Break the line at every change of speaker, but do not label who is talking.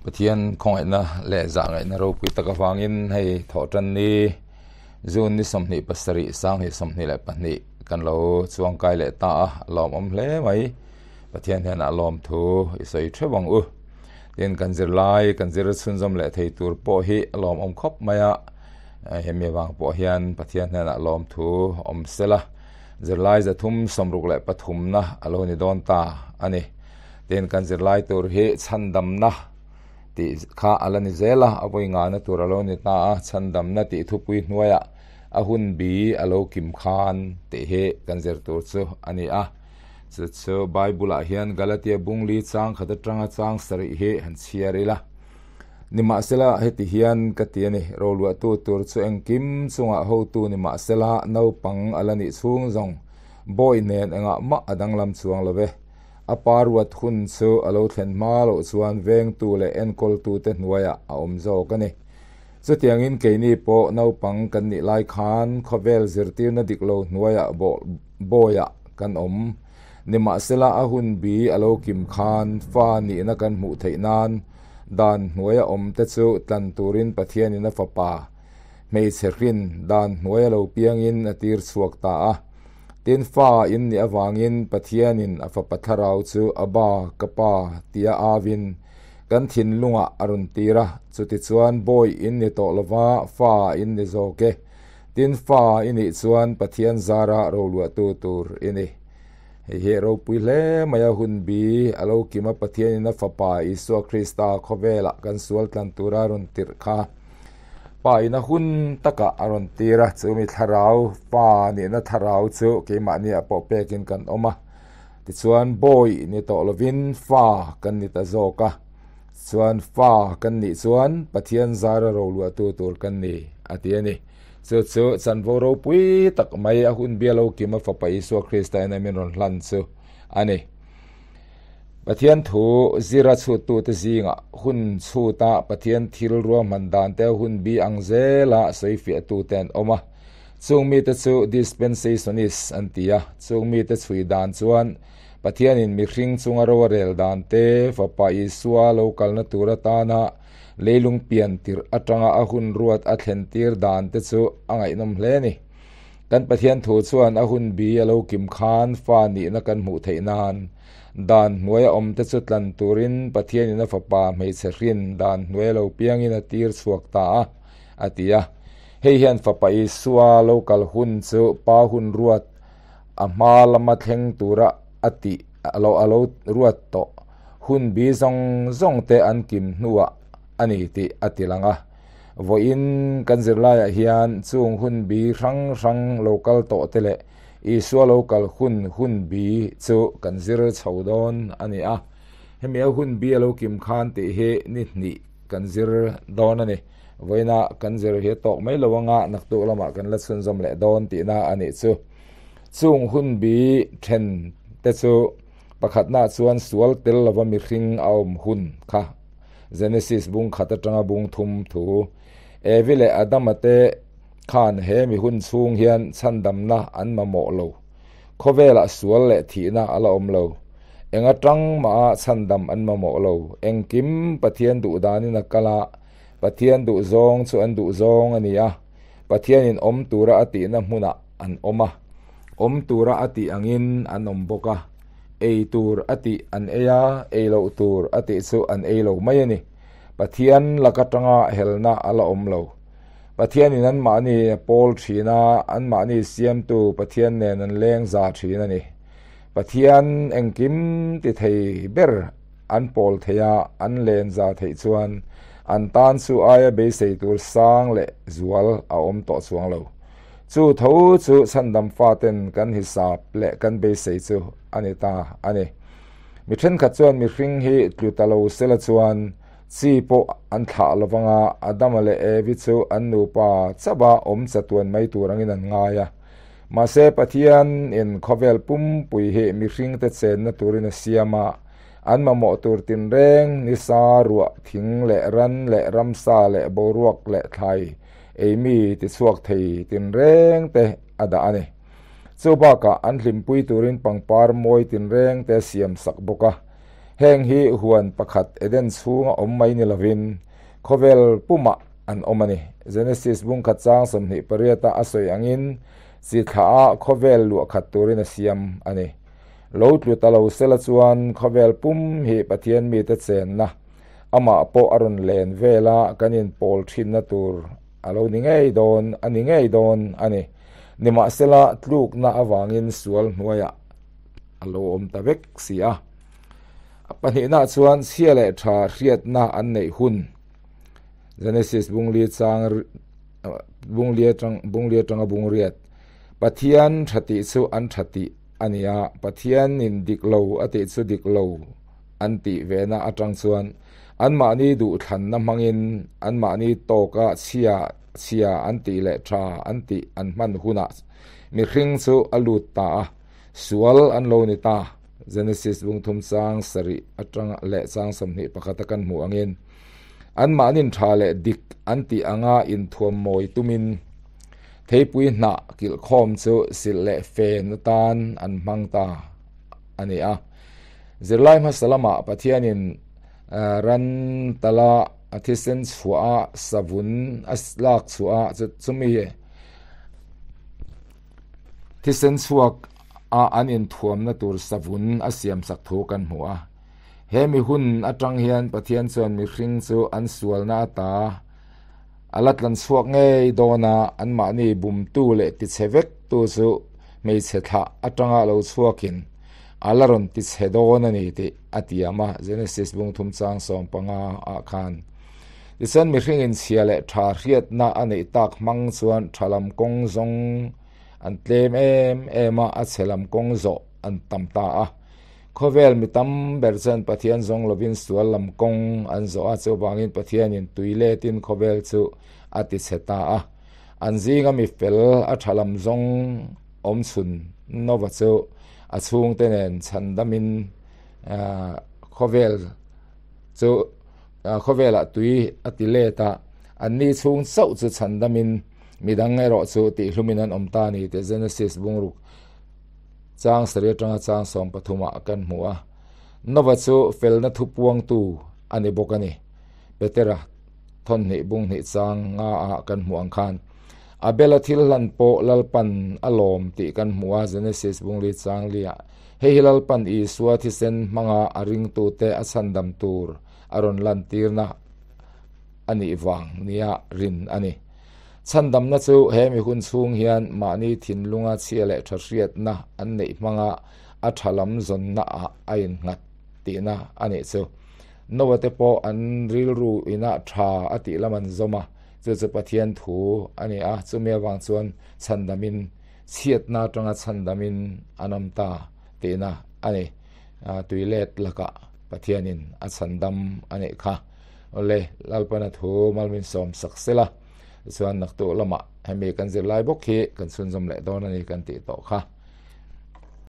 Pathian khawngaihna leh zahngaihna ropui tak avangin hei thawhtanni June ni 27 2022 kan lo chuangkai leh ta a, a lawmawm hle mai. Pathian hian a lawm thu i sawi theuh ang u. Tin, kan zirlai kan zir chhunzawm leh thei tur pawh hi a lawmawm khawp mai a, hemi avang pawh hian Pathian hnenah lawm thu awm sela zirlai 363na a lo ni dawn ta a ni. Tin, kan zirlai tur hi chhandamna tih kha a la ni zel a, a vawi ngahna tur a lo ni ta a, chhandamna tih thupui hnuaiah a hun bi a lo kim khan tih hi kan zir tur chu a ni a. Chu chu Bible-ah hian Galatia bungli chang khat atanga chang sarih hi han chhiar ila. Nimahsela, heti hian ka ti a ni, roluahtu tur chu engkim chungah hotu nimahsela naupang a la nih chhung zawng bawi nen engah mah a danglam chuang lo ve. A pa ruat hun chu a lo thlen hma loh chuan vengtu leh enkawltute hnuaiah a awm zawk a ni. Chutiangin keini pawh naupang kan nih lai khan khawvel zirtirna dik lo hnuaiah bawiah kan awm. Nimahsela a hun bi a lo kim khan fa nihna kan hmuh theih nan dan hnuaia awmte chu tlan turin Pathianin a fapa hmeichhe hrin dan hnuaia lo piangin a tir chhuak ta a. Tin, fa in nih avangin Pathianin a fapa thlarau chu Abba, ka pa, tia avin kan thinlungah a rawn tir a. Chutichuan bawi in ni tawh lova, fa in ni zawk e. Tin, fa i nih chuan Pathian zara roluahtu tur i ni. Hei hi ropui hle mai a, hun bi a lo kim a, Pathianin a Fapa Isua Krista khawvelah kan sual tlan tura rawn tirh kha Pa in a hun takah a rawn tir a, chumi thlarau Pa nihna thlarau chu keimahniah pawh pekin kan awm a. Tichuan bawi ni tawh lovin fa kan ni ta zawk a, chuan fa kan nih chuan Pathian zara roluahtu tur kan ni a ti a ni. Chu chu chanvo ropui tak mai a hun bia lo kim a Fapa Isua Krista in a min rawn hlan chu a ni. Pathian thu zira chhuttute zingah hun chhuta Pathian thil ruahman dante hun bi ang zela sawifiahtute an awm a. Chung mite chu Dispensationist an ti a. Chung mite chhui dan chuan Pathianin mihring chunga ro a rel dante Fapa Isua lo kalna tur atana leilung pian tirh atanga a hun ruat a thlen tir dante chu a ngaihnawm hle a ni. Kan Pathian thu chuan a hun bi a lo kim khan fa nihna kan hmuh theih nan dan hnuaia awmte chu tlan turin Pathianin a fapa hmeichhe hrin dan hnuaia lo piangin a tir chhuak ta a, a ti a. Hei hian fapa Isua lo kal hun chu pa hun ruat a hma lama thleng tura a tih a lo a lo ruat tawh hun bi zawng zawng te an kim hnuah a ni tih a ti lang a. Vawiin kan zirlaiah hian chung hun bi hrang hrang lo kal tawh te leh Isua lo kal hun hun bi chu kan zir chho dawn a ni a. Hemi a hun bi a lo kim khan tih hi ni hnih kan zir dawn a ni. Vawiina kan zir hi a tawk mai lo anga naktuk lamah kan la chhunzawm leh dawn tihna a nih chu. Chung hun bi then te chu pakhatnaah chuan sual tel lova mihring a awm hun kha Genesis bung khat atanga bung thum thu Evi leh Adama te khan he mi hun chhung hian chhandamna an mamawh lo. Khawvelah sual leh thihna a la awm lo. Eng atang maha chhandam an mamawh lo. Engkim Pathian duh danin a kal a, Pathian duh zawng chu an duh zawng a ni a, Pathianin awm tura a tihna hmunah an awm a, awm tura a tih angin an awm bawk a. Ei tur a tih an ei a, ei loh tur a tih chu an ei lo mai a ni. Pathian lak atanga helna a la awm lo. Pathianin anmahni a pawl thin a, anmahni siamtu Pathian nen an leng za thin a ni. Pathian engkim ti thei ber an pawl thei a, an len za theih chuan an tan chu aia beisei tur sang leh zual a awm tawh chuang lo. Chu tho chu chhandam faten kan hisap leh kan beisei chu a ni ta a ni. Mi thenkhat chuan mihring hi tlu ta lo sela chuan chi pawh an thlah lo vang a, Adama leh Evi chu an nupa chauha awm chatuan mai tur angin an ngai a. Mahse Pathian in khawvel pumpui hi mihringte chenna turin a siam a, an mamawh tur tinreng nisa, ruah, thing leh ran leh ramsa leh boruak leh thlai Eimi tichhuak thei tinreng te a dah a ni. Chu bakah an hlimpui turin pangpar mawi tinreng te a siam sak bawk a. Heng hi huan pakhat Eden chhunga awm mai ni lovin khawvel pumah an awm a ni. Genesis bungkhat chang 28 a a sawi angin chi thlah ah khawvel luah khat turin a siam a ni. Lo tlu ta lo sela chuan khawvel pum hi Pathian mite chenna amah pawh a rawn len vela kan inpawl thinna tur a lo ni ngei dawn a ni ngei dawn a ni. Nimahsela tlukna avangin sual hnuaiah a lo awm ta vek si a. A pahnihna chuan chhia leh tha hriatna an neih hun Genesis bungli chang bungli atang bungli atanga bungriat Pathian tha tih chu an tha tih a ni a, Pathianin dik lo a tih chu dik lo an tih vena atang chuan anmahni duhthlanna hmangin anmahni tawka chhia chhia an tih leh tha an tih an hman hunah mihring chu a lut ta a. Sual an lo ni ta. Genesis bungthum chang sarih atang leh chang 21 a kan hmuh angin anmahnin tha leh dik an tih anga inthuam mawi tumin theipui hnah kilhkhawm chu silh leh fen atan an hmang ta a ni a. Zirlai hmasa lamah Pathianin ran tala a thisen chhuah a savun a lak chhuah a chumi Thisen chhuak a an inthuamna tur savun a siamsak thu kan hmu a. He mi hun atang hian Pathian chuan mihring chu an sualna ata a la tlan chhuak ngei dawn a, anmahni bumtu leh tichhe vektu chu hmeichhe thlah atanga lo chhuakin a la rawn tichhe dawn a ni tih a tiam a, Genesis bungthum chang 15 ah khan. Tichuan mihring inchhia leh tha hriatna a neih tak hmang chuan tha lam kawng zawng an tlem em em a, a chhe lam kawng zawh an tam ta a. Khawvel mi tam ber chuan Pathian zawng lovin sual lam kawng an zawh a, chuvangin Pathianin tui letin khawvel chu a tichhe ta a. An zinga mi fel a tha lam zawng awm chhun Nova chu a chhungte nen chhandamin khawvel chu Khawvelah tui a ti let a, anni chhung chauh chu chhandamin midang erawh chu tihhlumin an awm ta a ni tih Genesis bungruk chang sarih atanga chang 13 ah kan hmu a. Nova chu felna thupuangtu a ni bawk a ni. Petera thawnhnih bunghnih chang nga ah kan hmuh ang khan Abela thil hlan pawh Lalpan a lawm tih kan hmu a Genesis bungli chang liah. Hei hi Lalpan Isua thisen hmanga a ringtute a chhandam tur a rawn lantirna a nih vang nia rin a ni. Chhandamna chu he mi hun chhung hian mahni thinlunga chhia leh tha hriatna an neih hmanga a tha lam zawnna ah a innghat tihna a nih chu. Noah te pawh an rilru inah tha a tih lam an zawm a, chu chu Pathian thu a ni a, chumi avang chuan chhandamin chhiatna atanga chhandamin an awm ta tihna a ni. Tuilet lakah Pathianin a chhandam a nih kha. Awle, Lalpana thu malmin sawm sak sela, tichuan naktuh lamah hemi kan zirlai bawk hi kan chhunzawm leh dawn a ni kan tih tawh kha.